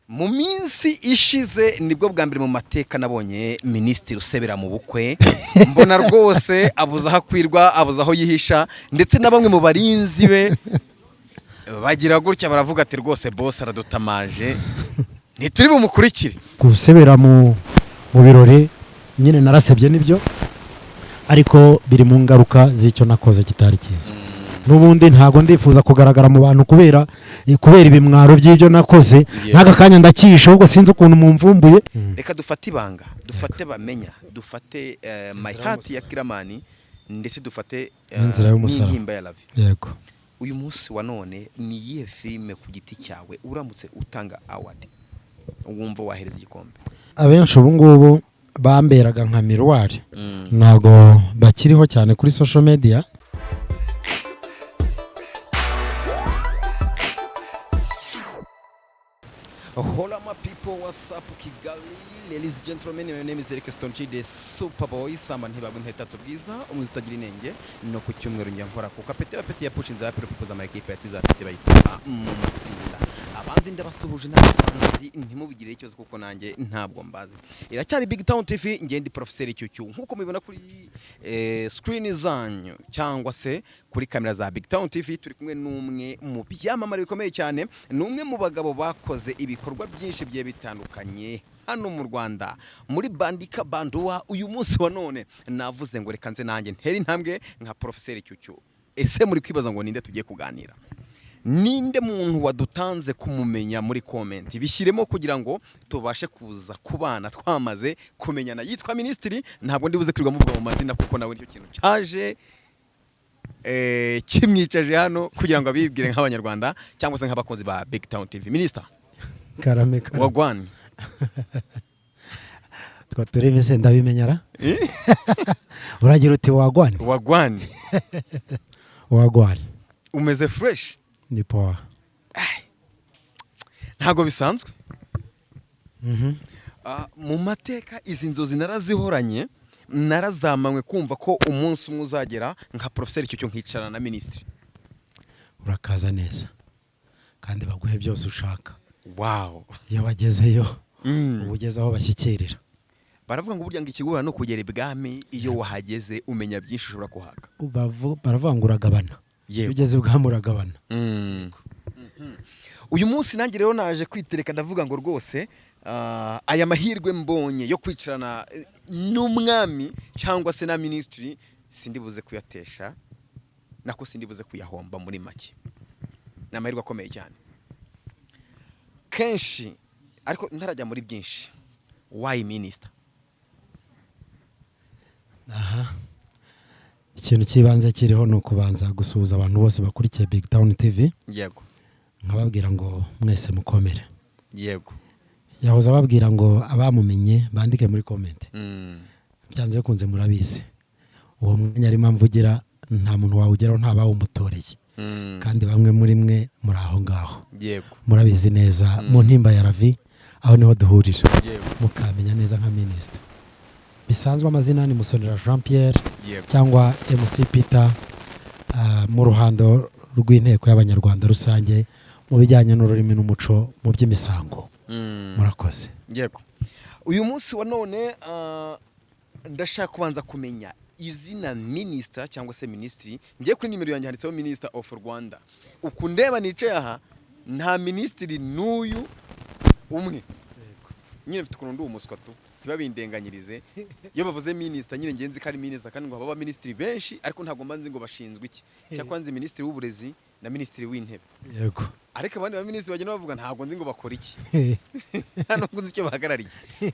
Mu minsi ishize nibwo bwa mbere mu mateka nabonye minisitiri usebera mu bukwe, mbona rwose abuze aho akwirwa, abuze aho yihisha, ndetse na bamwe mu barinzi be bagira gutya baravuga ati: "Rwose boss aradutamaje, ntituri bumukurikire." Gusebera mu birori nyine narasebye nibyo, ariko biri mu ngaruka z'icyo nakoze kitari cyiza. N'ubundi ntabwo ndifuza kugaragara mu bantu kubera ibimwaro by'ibyo nakoze. N'aka kanya ndakisha, ahubwo sinzi ukuntu mumvumbuye. Reka dufate Ibanga, dufate Bamenya, dufate My Heart ya Killaman, ndetse dufate N'Inzira y'Umusaraba. n'Intimba ya Ravi. Yego. Uyu munsi wa none ni iyihe filime ku giti cyawe, uramutse utanga award, wumva wahereza igikombe? Abenshi ubu ngubu bamberaga nka miroir ntabwo bakiriho cyane kuri social media. Hola my people, what's up Kigali? Ladies and gentlemen, my name is Eric Stone G, the Superboy, samba ntibagwe ntetatso bwiza, umuzi utagira inenge. No ku cyumweru njya nkora kuko apete apete ya pushinze ya people za makipe ya tiza apete bayitora mu matsinda. Abanzi ndabasuhuje, n'abanzi ntimubigire ikibazo kuko nanjye ntabwo mbazi. Iracyari Big Town TV, ngende Professor Cyucyu nkuko mubibona kuri screen zanyu cyangwa se kuri kamera za Big Town TV. Turi kumwe n'umwe mu byamamare bikomeye cyane, ni umwe mu bagabo bakoze ibikorwa byinshi bigiye bitandukanye hano mu Rwanda muri Bandika Banduwa. Uyu munsi wa none navuze ngo reka nze nanjye ntere intambwe nka Professor Cyucyu. Ese muri kwibaza ngo ninde tugiye kuganira? Ninde muntu wadutanze kumumenya? Muri comment bishyiremo kugira ngo tubashe kuza kubana twamaze kumenyana. Yitwa Minisitiri, ntabwo ndi buze kwirirwa muvuga mu mazina kuko nawe nicyo kintu cyaje kimwicaje hano kugira ngo abibwire nk'Abanyarwanda cyangwa se nk'abakunzi ba Big Town TV. Minisita. Karame, karame. Wagwan? Twa turebe se ndabimenyera. Uragira uti wagwan? Wagwan. Wagwan. Umeze fresh? Ni poa. Ntabwo bisanzwe. Mu mateka izi nzozi narazihoranye, narazamanywe kumva ko umunsi umwe uzagera nka Professeur Cyucyu nkicarana na minisitiri. Urakaza neza kandi baguhe byose ushaka. Iyo wagezeyo uba ugeze aho bashyikirira. Baravuga ngo burya ngo ikigora no kugera ibwami, iyo wahageze umenya byinshi ushobora kuhaka. Baravuga ngo uragabana. Iyo ugeze ibwami uragabana. Uyu munsi nanjye rero naje kwitereka, ndavuga ngo rwose aya mahirwe mbonye yo kwicarana n'umwami cyangwa se na minisitiri sindi buze kuyatesha, nako sindi buze kuyahomba. Muri make ni amahirwe akomeye cyane kenshi. Ariko ntarajya muri byinshi, why minister? Aha, ikintu cy'ibanze kiriho ni ukubanza gusuhuza abantu bose bakurikiye Big Town TV, nkababwira ngo mwese mukomere. Yahoze ababwira ngo abamumenye bandike muri comment. Byanze bikunze murabizi, uwo mwanya arimo mvugira nta muntu wawugeraho nta bawumutoreye, kandi bamwe muri mwe muri aho ngaho murabizi neza mu Ntimba ya Ravi, aho niho duhurira, mukamenya neza nka minisita bisanzwe. Amazina ni Musonera Jean Pierre cyangwa MC Peter, mu ruhando rw'inteko y'Abanyarwanda rusange mu bijyanye n'ururimi n'umuco mu by'imisango. Murakoze. Yego. Uyu munsi wa none ndashaka kubanza kumenya izina minisita cyangwa se minisitiri. Ngiye kuri nimero yanjye handitseho Minister of Rwanda. Uku ndeba nicaye aha nta minisitiri n'uyu umwe. Nyine mfite ukuntu ndi umuswa tu, ntibabindenganyirize. Iyo bavuze minisita nyine ngenzi ko ari minisita, kandi ngo haba abaminisitiri benshi, ariko ntabwo mba nzi ngo bashinzwe iki. Cyakora nzi minisitiri w'uburezi na minisitiri w'intebe, ariko abandi baminisitiri bagenda bavuga ntabwo nzi ngo bakora iki, nta nubwo nzi icyo bahagarariye.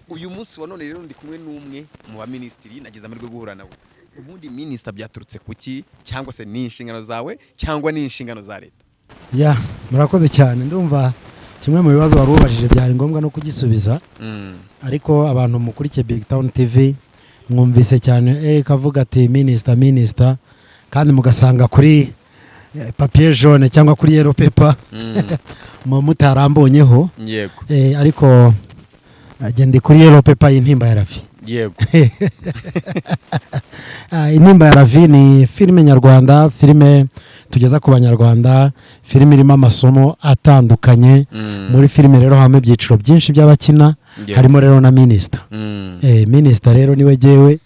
Uyu munsi wa none rero ndi kumwe n'umwe mu baminisitiri, nagize amahirwe yo guhura nawe. Ubundi minisita byaturutse ku ki, cyangwa se ni inshingano zawe cyangwa ni inshingano za leta? Ya, murakoze cyane. Ndumva kimwe mu bibazo wari ubajije byari ngombwa no kugisubiza, ariko abantu mukurikiye Big Town TV mwumvise cyane Eric avuga ati minisita, minisita, kandi mugasanga kuri papier jaune cyangwa kuri yellow paper mu mutarambonyeho. Ariko ndi kuri yellow paper y'Intimba ya Ravi. Intimba ya Ravi ni filime nyarwanda, filime Tugeza ku Banyarwanda filime irimo amasomo atandukanye. Muri filime rero habamo ibyiciro byinshi by'abakina, harimo rero na minisita. Minisita rero niwe jyewe.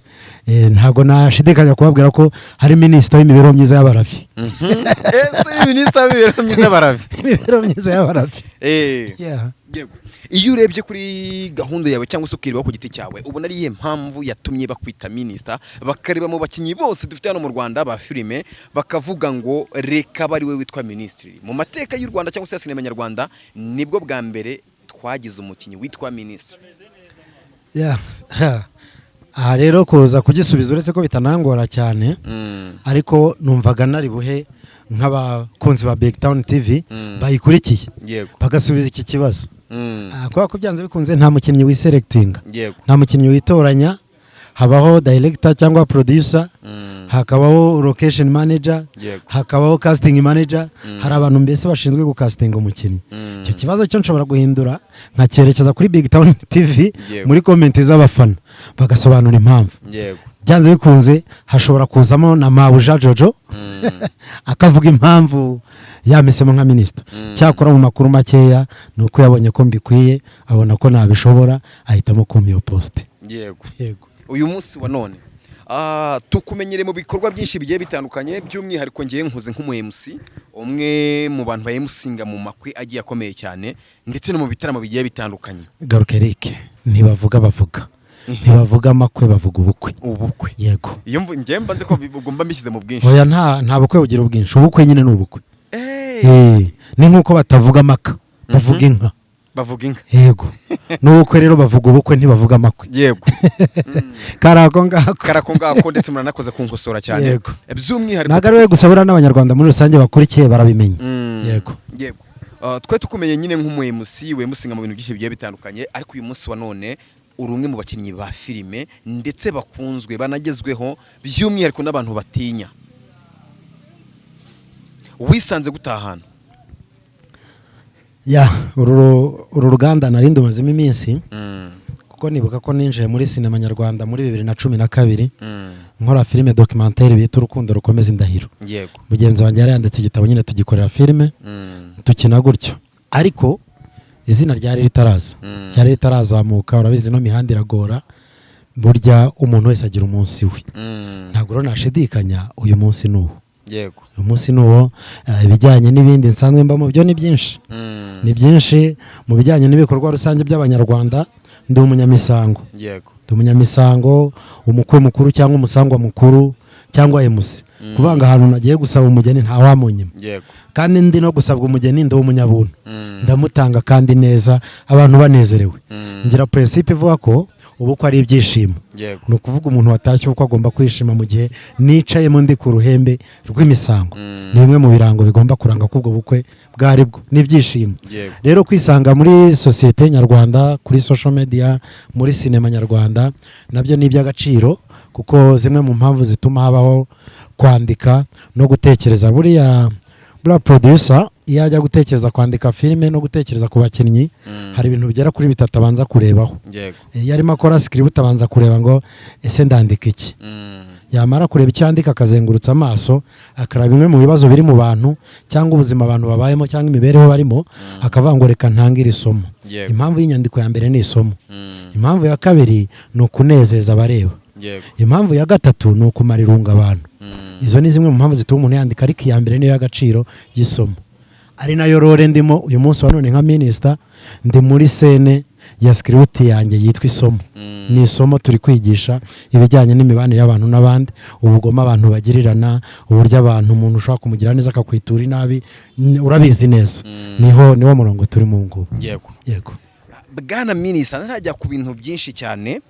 Ntabwo nashidikanya kubabwira ko hari minisita w'imibereho myiza y'abarafi. Ese minisita w'imibereho myiza y'abarafi? Imibereho myiza y'abarafi. Yeah. Yego. Iyo urebye kuri gahunda yawe cyangwa se ukireba ku giti cyawe, ubona ari iyihe mpamvu yatumye bakwita minisita, bakareba mu bakinnyi bose dufite hano mu Rwanda ba filime, bakavuga ngo reka abe ari we witwa minisitiri? Mu mateka y'u Rwanda cyangwa se ya sinema nyarwanda, nibwo bwa mbere twagize umukinnyi witwa minisitiri. Yeah. Aha rero kuza kugisubiza, uretse ko bitanangora cyane, ariko numvaga nari buhe nk'abakunzi ba Big Town TV bayikurikiye bagasubiza iki kibazo. Kubera ko byanze bikunze nta mukinnyi wiselectinga, nta mukinnyi witoranya. Habaho director cyangwa producer, hakabaho location manager, hakabaho casting manager. Hari abantu mbese bashinzwe gukasitinga umukinnyi. Icyo kibazo cyo nshobora guhindura nkacyerekeza kuri Big Town TV, muri comment z'abafana bagasobanura impamvu. Byanze bikunze hashobora kuzamo na Mabuja Jojo akavuga impamvu yamisemo nka minisita. Cyakora mu makuru makeya ni uko yabonye ko mbikwiye, abona ko nabishobora, ahitamo kumpa iyo poste. Yego. Uyu munsi wa none tukumenyere mu bikorwa byinshi bigiye bitandukanye, by'umwihariko ngiye nkuze nk'umu MC, umwe mu bantu ba MCinga mu makwe agiye akomeye cyane ndetse no mu bitaramo bigiye bitandukanye. Garuka Eric, ntibavuga, bavuga, ntibavuga amakwe, bavuga ubukwe. Ubukwe. Yego. Iyo ngiye mba nzi ko ugomba mbishyize mu bwinshi. Oya, nta bukwe bugira ubwinshi, ubukwe nyine ni ubukwe. Ni nk'uko batavuga amaka, bavuga inka. Bavuga inka. Yego, n'ubukwe rero bavuga ubukwe, ntibavuga amakwe. Kari ako ngako. Karako ngako, ndetse muranakoze kunkosora cyane. Yego. By'umwihariko Ntabwo ari we gusa, buriya n'Abanyarwanda muri rusange bakurikiye barabimenya. Yego. Yego. Twe tukumenye nyine nk'umu MC wemusinga mu bintu byinshi bigiye bitandukanye, ariko uyu munsi wa none uri umwe mu bakinnyi ba filime ndetse bakunzwe, banagezweho, by'umwihariko n'abantu batinya. Wisanze gutahana? Ya, uru ruganda nari ndumazemo iminsi, kuko nibuka ko ninjiye muri sinema nyarwanda muri 2012, nkora filime documentaire bita Urukundo Rukomeza Indahiro. Mugenzi wanjye yari yanditse igitabo nyine, tugikorera filime, tukina gutyo, ariko izina ryari ritaraza, ryari ritarazamuka. Urabizi, ino mihanda iragora, burya umuntu wese agira umunsi we. Ntabwo rero nashidikanya, uyu munsi ni uwo. Uyu munsi ni uwo. Ibijyanye n'ibindi nsanzwe mbamo byo ni byinshi, ni byinshi. Mu bijyanye n'ibikorwa rusange by'Abanyarwanda, ndi umunyamisango. Ndi umunyamisango, umukwe mukuru cyangwa umusangwa mukuru cyangwa MC. Kuvuga ngo ahantu nagiye gusaba umugeni ntawamunyima. Kandi ndi no gusabwa umugeni, ndi umunyabuntu, ndamutanga kandi neza, abantu banezerewe. Ngira principe ivuga ko ubukwe ari ibyishimo. Ni ukuvuga umuntu watashye ubukwe agomba kwishima. Mu gihe nicayemo ndi ku ruhembe rw'imisango, ni bimwe mu birango bigomba kuranga ko ubwo bukwe bwari bwo n'ibyishimo. Rero kwisanga muri sosiyete nyarwanda, kuri social media, muri sinema nyarwanda, nabyo ni iby'agaciro, kuko zimwe mu mpamvu zituma habaho kwandika no gutekereza, buriya producer iyo ajya gutekereza kwandika filime no gutekereza ku bakinnyi, hari ibintu bigera kuri bitatu abanza kurebaho. Iyo arimo akora script, abanza kureba ngo ese ndandika iki? Yamara kureba icyo yandika, akazengurutsa amaso, akareba bimwe mu bibazo biri mu bantu cyangwa ubuzima abantu babayemo cyangwa imibereho barimo, akavuga ngo reka ntangire isomo. Impamvu y'inyandiko ya mbere ni isomo. Impamvu ya kabiri ni ukunezeza abareba. Impamvu ya gatatu ni ukumara irungu abantu. Izo ni zimwe mu mpamvu zituma umuntu yandika, ariko iya mbere niyo y'agaciro y'isomo, ari nayo role ndimo uyu munsi wa none nka minisita. Ndi muri scene ya script yanjye yitwa Isomo. Ni isomo turi kwigisha ibijyanye n'imibanire y'abantu n'abandi, ubugome abantu bagirirana, uburyo abantu umuntu ushobora kumugira neza akakwitura inabi. Urabizi neza, niho niwo murongo turimo ubu ngubu. Yego. Bwana minisita, ntarajya ku bintu byinshi cyane,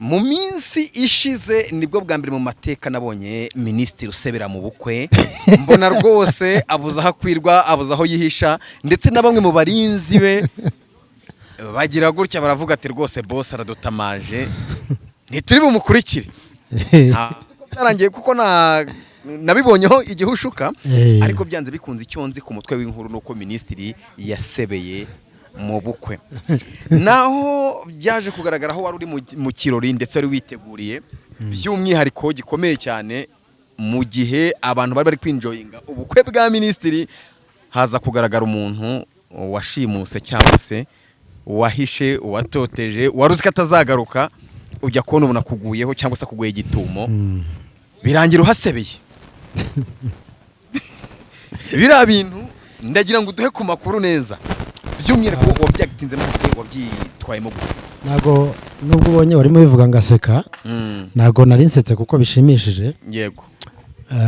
mu minsi ishize nibwo bwa mbere mu mateka nabonye minisitiri usebera mu bukwe. Mbona rwose abuze aho akwirwa, abuze aho yihisha, ndetse na bamwe mu barinzi be bagira gutya baravuga ati rwose boss aradutamaje, ntituri bumukurikire. Ntabwo byarangiye kuko nabibonyeho igihe ushuka. Ariko byanze bikunze icyo nzi ku mutwe w'inkuru ni uko minisitiri yasebeye mu bukwe, naho byaje kugaragara aho wari uri mu kirori ndetse wari witeguriye by'umwihariko gikomeye cyane. Mu gihe abantu bari bari kwinjoyinga ubukwe bwa minisitiri, haza kugaragara umuntu washimuse cyangwa se wahishe, uwatoteje, wari uzi ko atazagaruka. Ujya kubona ubona akuguyeho cyangwa se akuguye igitumo, birangira uhasebeye. Biriya bintu ndagira ngo uduhe ku makuru neza, by'umwihariko wabyagitinzemo gute, wabyitwayemo gute? Ntabwo, nubwo ubonye warimo bivuga ngaseka, ntabwo nari nsetse kuko bishimishije.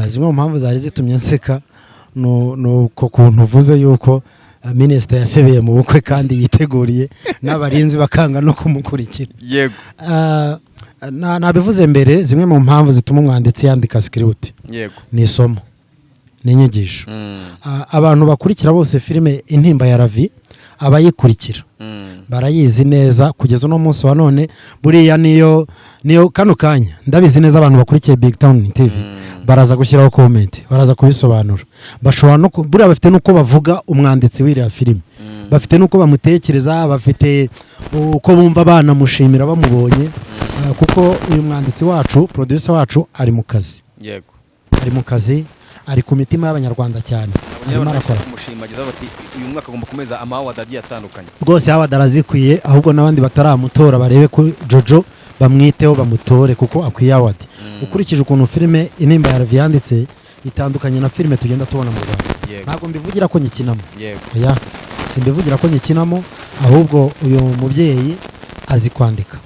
Zimwe mu mpamvu zari zitumye nseka ni uko kuntu uvuze yuko minisita yasebeye mu bukwe kandi yiteguriye, n'abarinzi bakanga no kumukurikira. Nabivuze mbere, zimwe mu mpamvu zituma umwanditsi yandika script ni isomo, ni inyigisho. Abantu bakurikira bose filime Intimba ya Ravi, abayikurikira barayizi neza kugeza uno munsi wa none. Buriya niyo kano kanya ndabizi neza, abantu bakurikiye Big Town TV baraza gushyiraho comment, baraza kubisobanura. Bashobora no buriya bafite n'uko bavuga umwanditsi w'iriya filime, bafite n'uko bamutekereza, bafite uko bumva banamushimira bamubonye. Kuko uyu mwanditsi wacu, producer wacu, ari mu kazi. Ari mu kazi, ari ku mitima y'Abanyarwanda cyane, arimo arakora. Kumushimagiza bati uyu mwaka agomba kumeza ama award agiye atandukanye. Rwose award arazikwiye, ahubwo n'abandi bataramutora barebe ko Jojo bamwiteho, bamutore kuko akwiye award. Ukurikije ukuntu filime Intimba ya Ravi yanditse, itandukanye na filime tugenda tubona mu Rwanda. Ntabwo mbivugira ko nyikinamo. Oya, simbivugira ko nyikinamo, ahubwo uyu mubyeyi azi kwandika.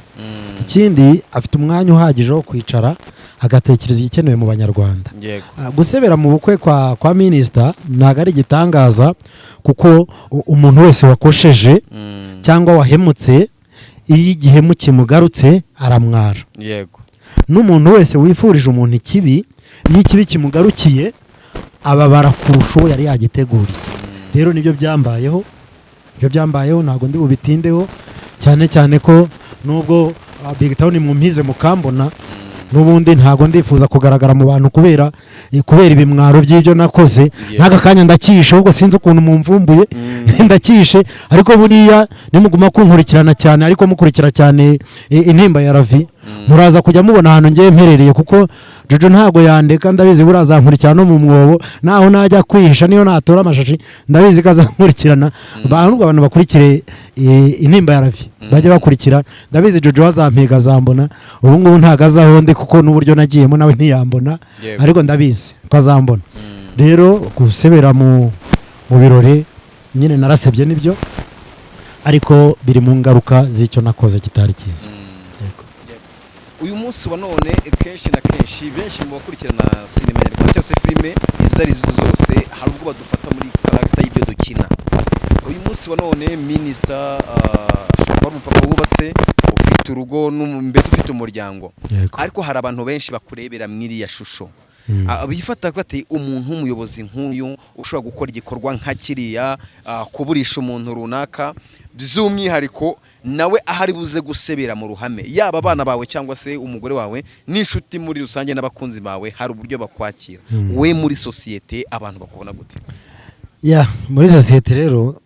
Ikindi, afite umwanya uhagije wo kwicara agatekereza igikenewe mu Banyarwanda. Gusebera mu bukwe kwa minisita ntabwo ari igitangaza, kuko umuntu wese wakosheje cyangwa wahemutse, iyo igihemu kimugarutse aramwara. N'umuntu wese wifurije umuntu ikibi, iyo ikibi kimugarukiye ababara kurusha uwo yari yagiteguriye. Rero nibyo byambayeho, ibyo byambayeho ntabwo ndi bubitindeho cyane cyane ko nubwo Big Town mumpize mukambona, n'ubundi ntabwo ndifuza kugaragara mu bantu kubera ibimwaro by'ibyo nakoze. N'aka kanya ndakishe, ahubwo sinzi ukuntu mumvumbuye, ndakishe. Ariko buriya nimuguma kunkurikirana cyane, ariko mukurikira cyane Intimba ya Ravi, muraza kujya mubona ahantu ngiye mperereye, kuko Jojo ntabwo yandeka. Ndabizi buriya azankurikirana no mu mwobo, naho najya kwihisha, niyo natora amashashi, ndabizi ko azankurikirana. Ahubwo abantu bakurikire Intimba ya Ravi, bajye bakurikira, ndabizi Jojo azampiga, azambona. Ubu ngubu ntabwo azi aho ndi, kuko n'uburyo nagiyemo nawe ntiyambona. Ariko ndabizi ko azambona. Rero gusebera mu birori nyine narasebye nibyo, ariko biri mu ngaruka z'icyo nakoze kitari cyiza. Yego. Uyu munsi wa none, kenshi na kenshi, benshi mu bakurikirana sinema nyarwanda cyangwa se filime izo ari zo zose, hari ubwo badufata muri character y'ibyo dukina. Uyu munsi wa none minisita ashobora kuba ari umupapa wubatse, ufite urugo, mbese ufite umuryango. Ariko hari abantu benshi bakurebera muri iriya shusho. Bifata ko ati umuntu w'umuyobozi nk'uyu ushobora gukora igikorwa nka kiriya, kuburisha umuntu runaka, by'umwihariko nawe ahari buze gusebera mu ruhame, yaba abana bawe cyangwa se umugore wawe n'inshuti muri rusange n'abakunzi bawe, hari uburyo bakwakira. We muri sosiyete abantu bakubona gute? Ya, muri sosiyete rero,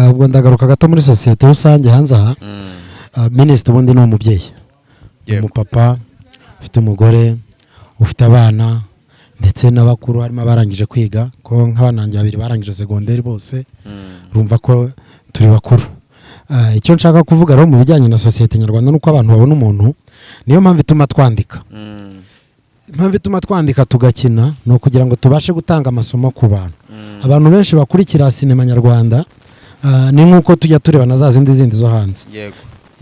ubwo ndagaruka gato muri sosiyete rusange hanze aha. Minisitiri ubundi ni umubyeyi, ni umupapa ufite umugore, ufite abana, ndetse n'abakuru harimo abarangije kwiga, ko nk'abana banjye babiri barangije segonderi bose, urumva ko turi bakuru. Icyo nshaka kuvuga rero mu bijyanye na sosiyete nyarwanda ni uko abantu babona umuntu, niyo mpamvu ituma twandika. Impamvu ituma twandika tugakina ni ukugira ngo tubashe gutanga amasomo ku bantu. Abantu benshi bakurikira sinema nyarwanda, ni nk'uko tujya tureba na za zindi zindi zo hanze.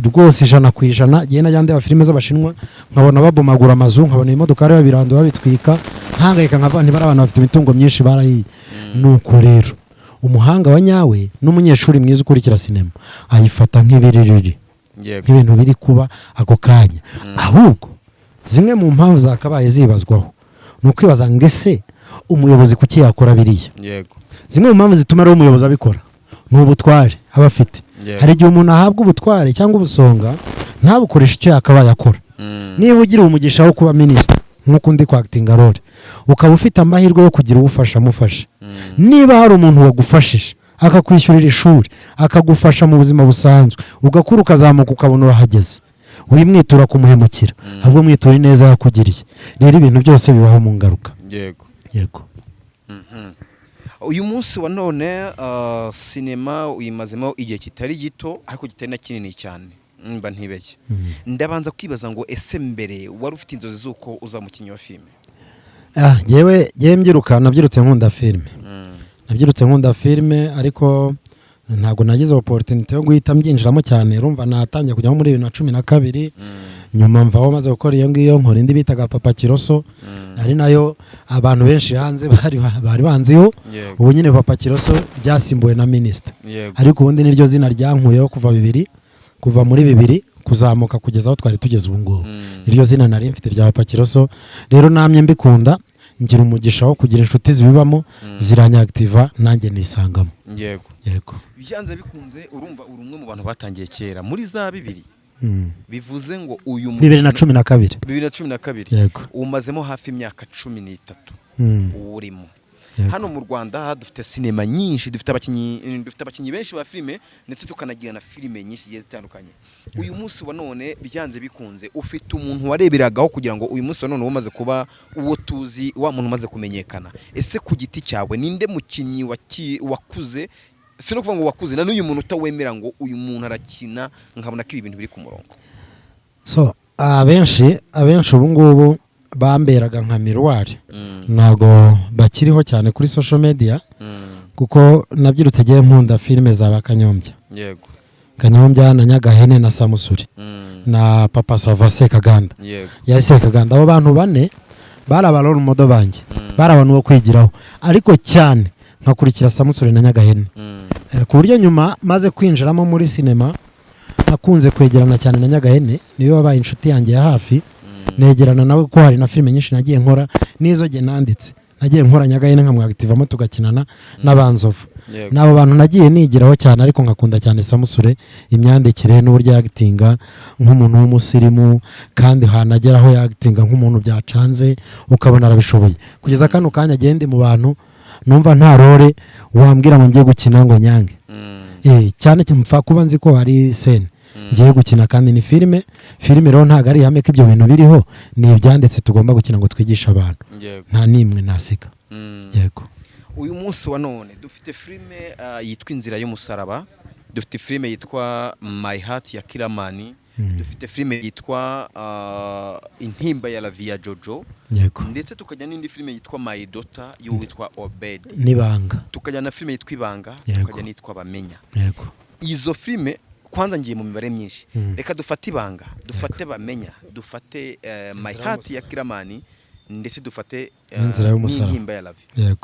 Rwose 100%, njyewe najya ndeba filime z'Abashinwa nkabona babomagura amazu, nkabona imodokari babirandura, babitwika, nkahangayika, nkavuga ntibari abantu bafite imitungo myinshi barayiye. Nuko rero umuhanga wa nyawe n'umunyeshuri mwiza ukurikira sinema ayifata nk'ibiririri, nk'ibintu biri kuba ako kanya. Ahubwo zimwe mu mpamvu zakabaye zibazwaho ni ukwibaza ngo ese umuyobozi kuki yakora biriya? Zimwe mu mpamvu zituma rero umuyobozi abikora ni ubutware aba afite. Hari igihe umuntu ahabwa ubutware cyangwa ubusonga ntabukoreshe icyo yakabaye akora. Niba ugira umugisha wo kuba minisita nk'uko undi kwakitinga role, ukaba ufite amahirwe yo kugira uwufasha, amufasha. Niba hari umuntu wagufashije, akakwishyurira ishuri, akagufasha mu buzima busanzwe, ugakura, ukazamuka, ukabona urahageze, wimwitura kumuhemukira, ahubwo mwitura ineza yakugiriye. Rero ibintu byose bibaho mu ngaruka. Yego. Uyu munsi wa none sinema uyimazemo igihe kitari gito, ariko kitari na kinini cyane, mba ntibeshye. Ndabanza kwibaza ngo ese mbere wari ufite inzozi z'uko uzaba umukinnyi wa filime? Ah, jyewe mbyiruka nabyirutse nkunda filime. Nabyirutse nkunda filime, ariko ntabwo nagize opportunity yo guhita mbyinjiramo cyane. Urumva natangiye kujyamo muri 2012. Nyuma mvaho maze gukora iyo ngiyo, nkora indi bitaga Papa Kiroso, ari nayo abantu benshi hanze bari banziho. Ubu nyine Papa Kiroso ryasimbuwe na Minisita, ariko ubundi niryo zina ryankuyeho kuva muri 2000 kuzamuka kugeza aho twari tugeze ubu ngubu. Iryo zina nari mfite rya Papa Kiroso. Rero namye mbikunda, ngira umugisha wo kugira inshuti zibibamo, ziranyakitiva, nanjye nisangamo. Yego. Byanze bikunze, urumva uri umwe mu bantu batangiye kera muri za 2000. Bivuze ngo uyu 2012. 2012. Yego. Umazemo hafi imyaka 13 uwurimo. Hano mu Rwanda dufite sinema nyinshi, dufite abakinnyi benshi ba filime, ndetse tukanagira na filime nyinshi zigiye zitandukanye. Uyu munsi wa none, byanze bikunze ufite umuntu wareberagaho kugira ngo uyu munsi wa none umaze kuba uwo tuzi, wa muntu umaze kumenyekana. Ese ku giti cyawe ninde mukinnyi wakuze, si no kuvuga ngo wakuze, na n'uyu muntu utawemera ngo uyu muntu arakina nkabona ko ibi bintu biri ku murongo? So abenshi ubu ngubu bamberaga nka miroir ntabwo bakiriho cyane kuri social media, kuko nabyirutse igihe nkunda filime za ba Kanyombya. Kanyombya na Nyagahene na Samusuri na Papa Sava Sekaganda. Ya Sekaganda. Abo bantu bane bari aba role model banjye, bari abantu bo kwigiraho, ariko cyane nkakurikira Samusuri na Nyagahene. Ku buryo nyuma maze kwinjiramo muri sinema nakunze kwegerana cyane na Nyagahene, niwe wabaye inshuti yanjye ya hafi. Negerana nawe kuko hari na filime nyinshi nagiye nkora n'izo jye nanditse, nagiye nkora Nyagahene nkamwagitivamo tugakinana n'abanzovu. N'abo bantu nagiye nigiraho cyane, ariko nkakunda cyane Samusure, imyandikire n'uburyo yagitinga nk'umuntu w'umusirimu, kandi hanagera aho yagitinga nk'umuntu byacanze ukabona arabishoboye. Kugeza kano kanya agende mu bantu numva nta role wambwira ngo ngiye gukina ngo nyange. Cyane cyane mpfa kuba nzi ko hari scène ngiye gukina kandi ni filime. Filime rero ntabwo ari ihame ko ibyo bintu biriho, ni ibyanditse tugomba gukina ngo twigishe abantu. Nta n'imwe nasiga. Yego. Uyu munsi wa none dufite filime yitwa Inzira y'Umusaraba, dufite filime yitwa My Heart ya Kiramani, dufite filime yitwa Intimba ya Lavia Jojo, ndetse tukajya n'indi filime yitwa My Daughter y'uwitwa Obed, n'Ibanga. Tukajya na filime yitwa Ibanga, tukajya n'itwa Bamenya. Izo filime, kwanza ngiye mu mibare myinshi. Reka dufate Ibanga, dufate Bamenya, dufate My Heart ya Kiramani, ndetse dufate N'Inzira y'Umusaraba. n'Intimba ya Lavia.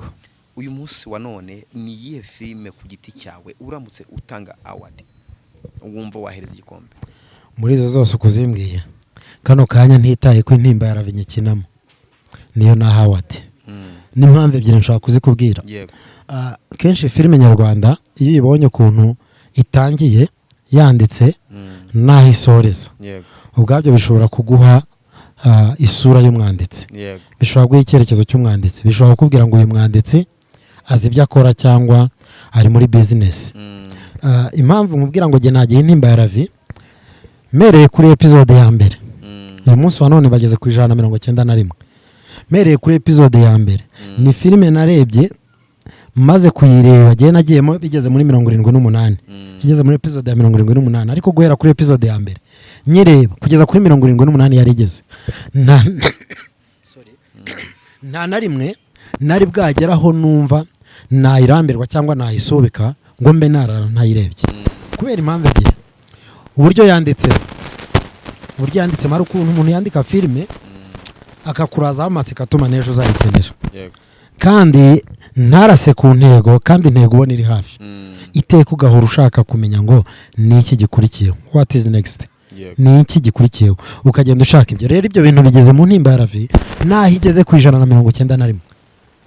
Uyu munsi wa none ni iyihe filime ku giti cyawe, uramutse utanga award, wumva wahereza igikombe? Muri izo zose uko uzimbwiye kano kanya, ntitaye ko Intimba ya Ravi nyikinamo, niyo na award. N'impamvu ebyiri nshobora kuzikubwira. Kenshi filime nyarwanda iyo uyibonye ukuntu itangiye yanditse n'aho isoreza, ubwabyo bishobora kuguha isura y'umwanditsi, bishobora guha icyerekezo cy'umwanditsi, bishobora kukubwira ngo uyu mwanditsi azi ibyo akora cyangwa ari muri bizinesi. Impamvu nkubwira ngo jye nagiye Intimba ya Ravi, mpereye kuri episode ya mbere, uyu munsi wa none bageze ku 191, mpereye kuri episode ya mbere, ni filime narebye maze kuyireba, jyewe nagiyemo bigeze muri 78, igeze muri episode ya 78, ariko guhera kuri episode ya mbere nyireba kugeza kuri 78 yari igeze, nta na rimwe nari bwageraho numva nayirambirwa cyangwa nayisubika ngo mbe narara ntayirebye, kubera impamvu ebyiri: uburyo yanditse, uburyo yanditsemo, ari ukuntu umuntu yandika filime akakurazaho amatsiko atuma n'ejo uzayikenera, kandi ntarase ku ntego, kandi intego ubona iri hafi, iteka ugahora ushaka kumenya ngo ni iki gikurikiyeho, what is next, ni iki gikurikiyeho, ukagenda ushaka ibyo. Rero ibyo bintu bigeze mu Ntimba ya Ravi, n'aho igeze ku 191,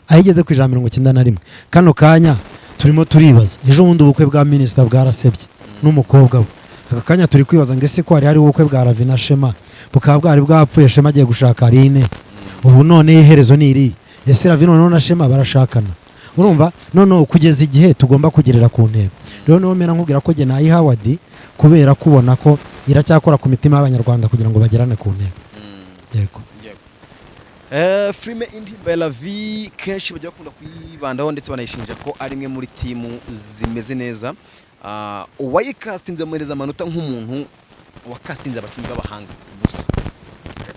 aho igeze ku 191 kano kanya turimo turibaza. Ejo bundi ubukwe bwa Minisita bwarasebye n'umukobwa we. Aka kanya turi kwibaza ngo ese ko hari hariho ubukwe bwa Ravi na Shema, bukaba bwari bwapfuye, Shema agiye gushaka Aline, ubu none iherezo ni irihe? Ese Ravi noneho na Shema barashakana? Urumva noneho kugeza igihe tugomba kugerera ku ntego. Rero niho mera nkubwira ko jye nayiha award, kubera kubona ko iracyakora ku mitima y'Abanyarwanda kugira ngo bagerane ku ntego. Yego. Filime Intimba ya La Vie kenshi bajya bakunda kuyibandaho, ndetse banayishinja ko ari imwe muri timu zimeze neza. Uwayikasitinze amuhereza amanota nk'umuntu wakasitinze abakinnyi b'abahanga. Gusa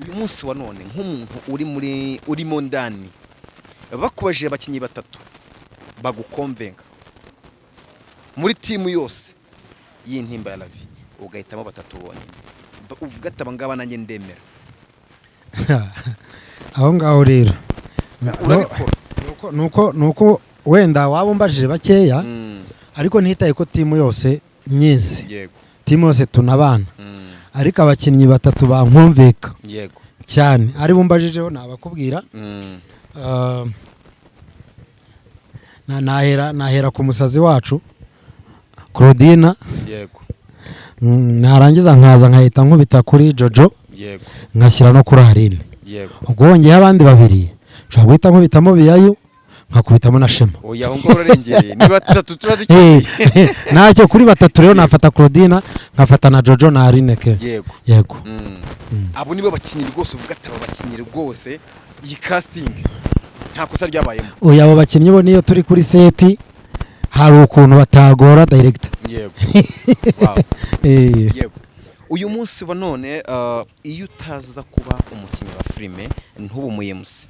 uyu munsi wa none, nk'umuntu uri muri urimo ndani, bakubajije abakinnyi batatu bagukomvenga muri timu yose y'Intimba ya La Vie, ugahitamo batatu bonyine, uvuga ati: "Aba ngaba nanjye ndemera." Aho ngaho rero Urabikora? Nuko wenda waba umbajije bakeya, ariko ntitaye ko timu yose nyizi, timu yose tunabana, ariko abakinnyi batatu bankumvika cyane ari bumbajijeho nabakubwira. Nahera ku musazi wacu Claudina, narangiza nkaza nkahita nkubita kuri Jojo, nkashyira no kuri Aline. Ubwo wongeyeho abandi babiri, nshobora guhita nkubitamo Biyayu, nkakubitamo na Shema. Oya, aho ngaho urarengereye, ni batatu tuba dukeneye. Ntacyo, kuri batatu rero nafata Claudina, nkafata na Jojo na Aline ke. Yego. Abo nibo bakinnyi rwose uvuga ati: "Aba bakinnyi rwose, iyi casting nta kosa ryabayemo"? Oya, abo bakinnyi bo niyo turi kuri set hari ukuntu batagora director. Yego, wow. Yego. Uyu munsi wa none, iyo utaza kuba umukinnyi wa filime, ntube umu MC,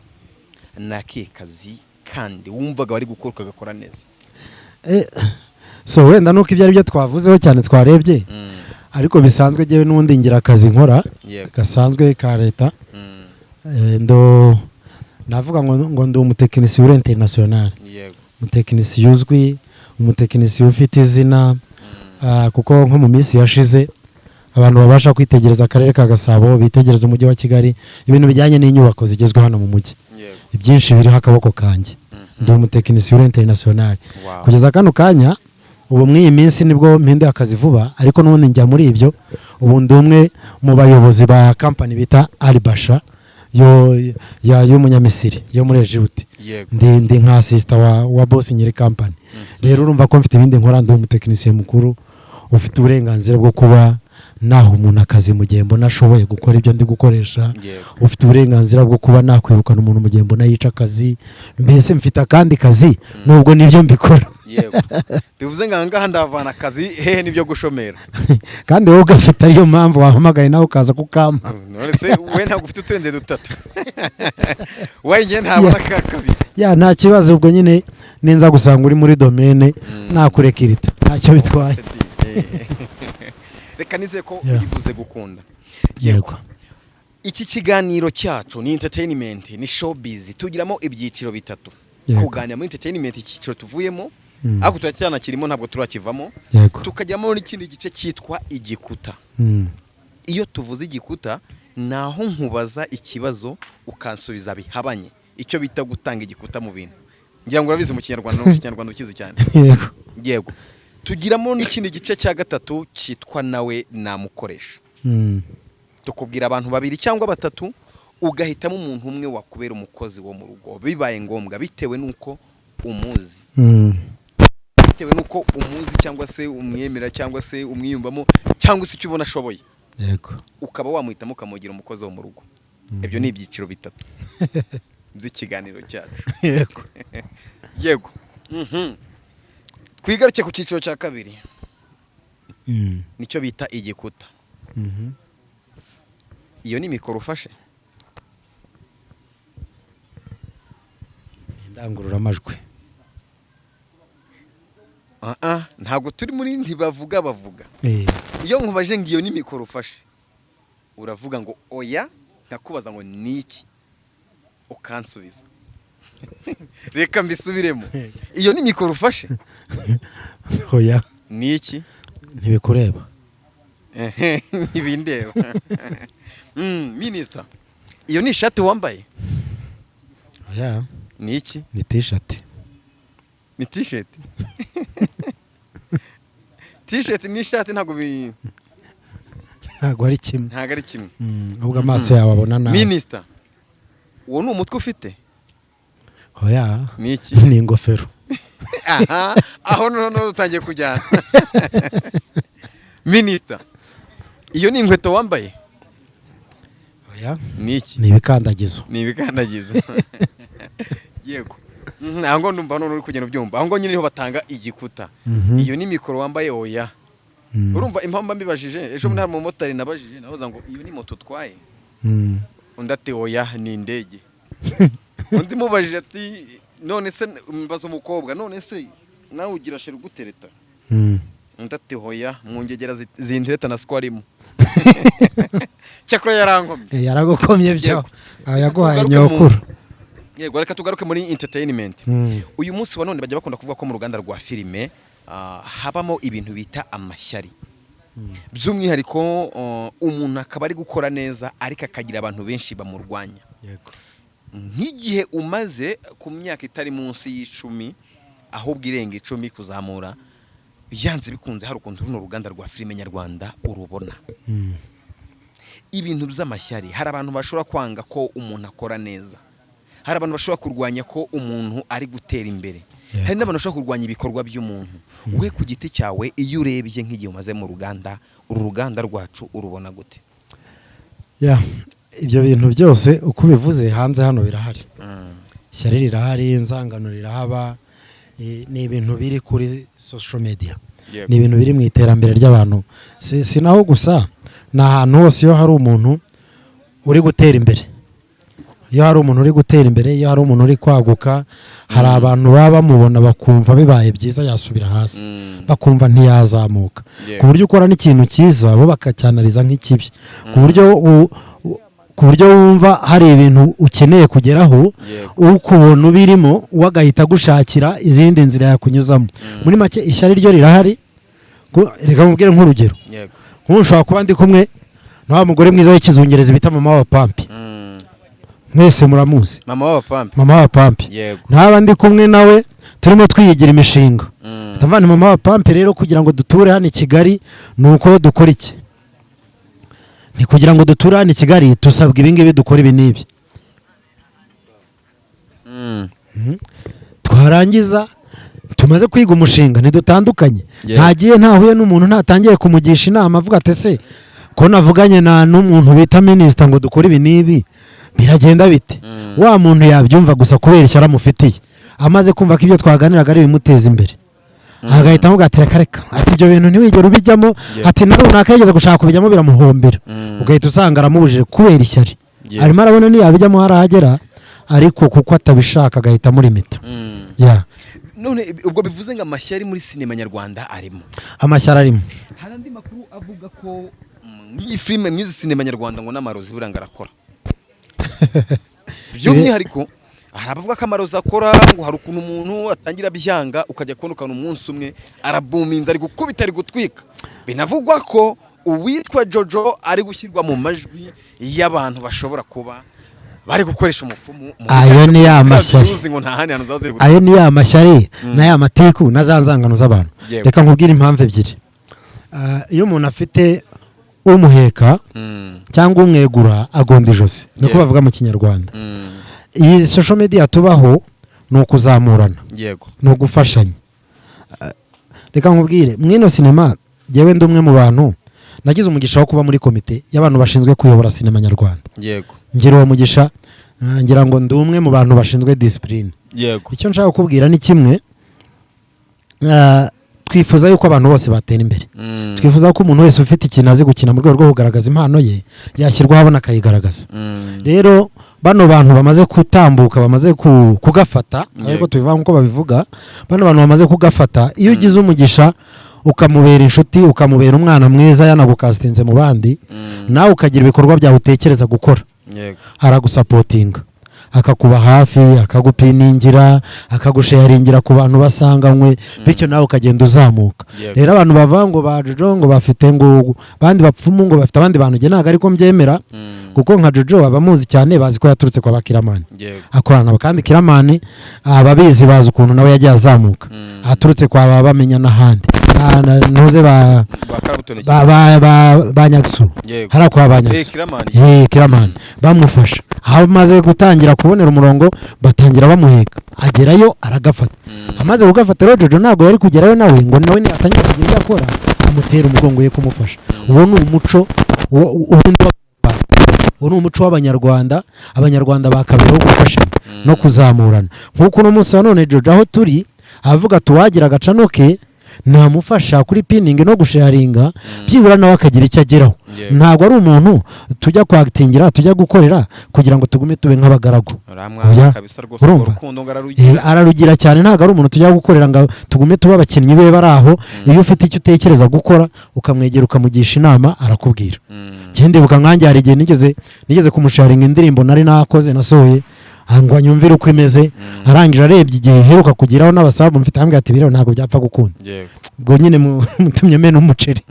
ni akihe kazi kandi wumvaga wari gukora ukagakora neza? So wenda nuko ibyo ari byo twavuzeho cyane twarebye, ariko bisanzwe njyewe n'ubundi ngira akazi nkora gasanzwe ka leta. Ndo navuga ngo ndi umutekinisiye uri international, umutekinisiye uzwi, umutekinisiye ufite izina, kuko nko mu minsi yashize abantu babasha kwitegereza akarere ka Gasabo, bitegereza umujyi wa Kigali, ibintu bijyanye n'inyubako zigezweho hano mu mujyi, ibyinshi biriho akaboko kanjye. Ndi umutekinisiye uri international. Kugeza kano kanya ubu muri iyi minsi nibwo mpinduye akazi vuba, ariko n'ubundi njya muri ibyo. Ubu ndi umwe mu bayobozi ba kampani bita Alibasha yo y'umunyamisiri yo muri Egypt. Ndi nka assistant wa boss nyiri kampani. Rero urumva ko mfite ibindi nkora, ndi umutekinisiye mukuru ufite uburenganzira bwo kuba naha umuntu akazi mu gihe mbona ashoboye gukora ibyo ndi gukoresha, ufite uburenganzira bwo kuba nakwirukana umuntu mu gihe mbona yica akazi. Mbese mfite akandi kazi nubwo nibyo mbikora. Yego, bivuze ngo aha ngaha ndavana akazi hehe n'ibyo gushomera. Kandi wowe ugafite, ariyo mpamvu wahamagaye nawe ukaza kukampa. None se we ntabwo ufite uturenze dutatu? We njye ntabona ka kabiri. Ya, nta kibazo, ubwo nyine ninza gusanga uri muri domaine nakurekirita, ntacyo bitwaye. Reka nizeye ko uribuze gukunda. Yego. Iki kiganiro cyacu ni entertainment, ni showbiz, tugiramo ibyiciro bitatu. Kuganira muri entertainment, icyiciro tuvuyemo, ariko turacyanakirimo, ntabwo turakivamo. Tukajyamo n'ikindi gice cyitwa igikuta. Iyo tuvuze igikuta, ni aho nkubaza ikibazo ukansubiza bihabanye, icyo bita gutanga igikuta mu bintu. Ngira ngo urabizi mu Kinyarwanda, no mu Kinyarwanda ukizi cyane. Yego. Yego. Tugiramo n'ikindi gice cya gatatu cyitwa nawe namukoresha. Tukubwira abantu babiri cyangwa batatu, ugahitamo umuntu umwe wakubera umukozi wo mu rugo bibaye ngombwa, bitewe n'uko umuzi, bitewe n'uko umuzi cyangwa se umwemera cyangwa se umwiyumvamo cyangwa se icyo ubona ashoboye, ukaba wamuhitamo ukamugira umukozi wo mu rugo. Ibyo ni ibyiciro bitatu by'ikiganiro cyacu. Yego. Yego. Twigaruke ku cyiciro cya kabiri, nicyo bita igikuta. Iyo ni mikoro ufashe? Indangururamajwi. Ah ah, ntabwo turi muri ntibavuga bavuga. Iyo nkubaje ngo iyo ni mikoro ufashe, uravuga ngo oya, nkakubaza ngo ni iki, ukansubiza. Reka mbisubiremo: iyo ni mikoro ufashe? Oya. Ni iki? Ntibikureba. Ehe, ntibindeba. Minisita, iyo ni ishati wambaye? Oya. Ni iki? Ni t-shirt. Ni t-shirt. T-shirt n'ishati ntabwo Ntabwo ari kimwe. Ntabwo ari kimwe. Ahubwo amaso yawe abona nabi. Minisita, uwo ni umutwe ufite? Oya. Ni iki? Ni ingofero. Aha, aho noneho utangiye kujyana. Minisita, iyo ni inkweto wambaye? Oya. Ni iki? Ni ibikandagizo. Ni ibikandagizo, yego. Aho ngo ndumva none uri kugenda ubyumva, aho ngo nyine niho batanga igikuta. Iyo ni mikoro wambaye? Oya. Urumva impamvu mbibajije, ejo bundi hari umumotari nabajije, nabaza ngo iyo ni moto utwaye? Undi ati oya, ni indege. Undi mubajije ati none se, mbaza umukobwa, none se nawe ugira chéri ugutereta? Undi ati hoya, mu ngegera zintereta na siko arimo. Cyakora yarankomye. Yaragukomye byo. Yego. Ah, yaguhaye Tugaruke nyokuru. Yego, reka tugaruke muri entertainment. Uyu munsi wa none bajya bakunda kuvuga ko mu ruganda rwa filime habamo ibintu bita amashyari, by'umwihariko umuntu akaba ari gukora neza ariko akagira abantu benshi bamurwanya. Nk'igihe umaze ku myaka itari munsi y'10, ahubwo irenga 10 kuzamura, byanze bikunze hari ukuntu runo ruganda rwa filime nyarwanda urubona. Ibintu by'amashyari, hari abantu bashobora kwanga ko umuntu akora neza, hari abantu bashobora kurwanya ko umuntu ari gutera imbere, hari n'abantu bashobora kurwanya ibikorwa by'umuntu. We ku giti cyawe, iyo urebye nk'igihe umaze mu ruganda, uru ruganda rwacu urubona gute? Ya, ibyo bintu byose uko ubivuze hanze hano birahari. Ishyari rirahari, inzangano rirahaba, ni ibintu biri kuri social media, ni ibintu biri mu iterambere ry'abantu. Si naho gusa, ni ahantu hose. Iyo hari umuntu uri gutera imbere, iyo hari umuntu uri gutera imbere, iyo hari umuntu uri kwaguka, hari abantu baba bamubona bakumva bibaye byiza yasubira hasi, bakumva ntiyazamuka, ku buryo ukora n'ikintu cyiza bo bakacyanariza nk'ikibi, ku buryo wumva hari ibintu ukeneye kugeraho, ukubona ubirimo we agahita agushakira izindi nzira yakunyuzamo. Muri make ishyari ryo rirahari. Reka mubwire nk'urugero. Nk'ubu nshobora kuba ndi kumwe na wa mugore mwiza w'ikizungerezi bita mama wa Pampi. Mwese muramuzi. Mama w'abapampe. Mama wa Pampi. Ntaba ndi kumwe nawe turimo twiyigira imishinga, ndavuga nti mama wa Pampi rero, kugira ngo duture hano i Kigali ni uko dukora iki? Ni kugira ngo duture hano i Kigali dusabwa ibi ngibi, dukora ibi n'ibi. Twarangiza, tumaze kwiga umushinga, ntidutandukanye. Ntagiye, ntahuye n'umuntu, ntatangiye kumugisha inama, avuga ati ese ko navuganye na n'umuntu bita minisita ngo dukore ibi n'ibi, biragenda bite? Wa muntu yabyumva gusa, kubera ishyari amufitiye, amaze kumva ko ibyo twaganiraga ari ibimuteza imbere, agahita avuga ati reka reka, ati ibyo bintu ntiwigere ubijyamo. Ati na runaka yigeze gushaka kubijyamo biramuhombera. Ugahita usanga aramubujije kubera ishyari. Arimo arabona niyabijyamo harahagera, ariko kuko atabishaka agahita amurimita. Yeah. None ubwo bivuze ngo amashyari muri sinema nyarwanda arimo? Amashyari arimo. Hari andi makuru avuga ko mw'iyi filime, mw'izi sinema nyarwanda, ngo n'amarozi buriya ngo arakora. By'umwihariko hari abavuga ko amarozi akora, ngo hari ukuntu umuntu atangira byanga, ukajya kubona ukabona umunsi umwe arabuminza, ari gukubita, ari gutwika. Binavugwa ko uwitwa Jojo ari gushyirwa mu majwi y'abantu bashobora kuba bari gukoresha umupfumu mu Ayo ni ya ziriya mashyari. views ngo nta handi hantu zaba ziri. Ayo ni ya mashyari na ya matiku na za nzangano z'abantu. Reka nkubwire impamvu ebyiri. Iyo umuntu afite umuheka cyangwa umwegura, agonda ijosi, niko bavuga mu Kinyarwanda. Iyi social media tubaho ni ukuzamurana, ni ugufashanya. Reka nkubwire, mwino sinema jyewe ndi umwe mu bantu nagize umugisha wo kuba muri komite y'abantu bashinzwe kuyobora sinema nyarwanda. Ngira uwo mugisha, ngira ngo ndi umwe mu bantu bashinzwe discipline. Icyo nshaka kukubwira ni kimwe. Twifuza yuko abantu bose batera imbere. Twifuza ko umuntu wese ufite ikintu azi gukina mu rwego rwo kugaragaza impano ye yashyirwaho abona akayigaragaza. Rero bano bantu bamaze gutambuka, bamaze kugafata, ariko tubivuga nk'uko babivuga, bano bantu bamaze kugafata, iyo ugize umugisha ukamubera inshuti, ukamubera umwana mwiza, yanagukasitinze mu bandi, nawe ukagira ibikorwa byawe utekereza gukora, aragusapotinga, akakuba hafi, akagupiningira, akagusharingira ku bantu basanganywe, bityo nawe ukagenda uzamuka. Rero abantu bavuga ngo ba Jojo ngo bafite ngo bandi bapfumu, ngo bafite abandi bantu, njye ntabwo ariko mbyemera, kuko nka Jojo abamuzi cyane bazi ko yaturutse kwa ba Kiramani, akorana nabo, kandi Kiramani ababizi bazi ukuntu nawe yagiye azamuka, aturutse kwa ba bamenya n'ahandi. Ntuze ba Ba Karabutoni. Ba Nyagsu. Hariya kwa ba Nyagsu. Kiramani. Kiramani bamufasha, aho amaze gutangira kubonera umurongo batangira bamuheka, agerayo aragafata. Amaze kugafata rero, Jojo ntabwo yari kugerayo nawe ngo nawe niyatangira kugira ibyo akora amutera umugongo ye kumufasha. Uwo ni umuco ubundi w'Abanyarwanda. Uwo ni umuco w'Abanyarwanda. Abanyarwanda bakabeho gufashanya no kuzamurana. Nk'uko uno munsi wa none Jojo aho turi avuga ati uwagira agacano ke namufasha kuri pinning no gusharinga, byibura nawe akagira icyo ageraho. Ntabwo ari umuntu tujya kwagitingira, tujya gukorera kugira ngo tugume tube nk'abagaragu. Uramwana Oya, kabisa rwose, urwo urumva? rukundo ngo ararugira. Ararugira cyane. Ntabwo ari umuntu tujya gukorera ngo tugume tuba abakinnyi be bari aho. Iyo ufite icyo utekereza gukora, ukamwegera ukamugisha inama, arakubwira. Njye ndibuka nkanjye hari igihe nigeze kumusharinga indirimbo nari nakoze nasohoye, ngo anyumvire uko imeze. Arangije arebye igihe iheruka kugeraho n'abasabu mfite, arambwira ati rero ntabwo byapfa gukunda. Ubwo nyine mutumye mena umuceri.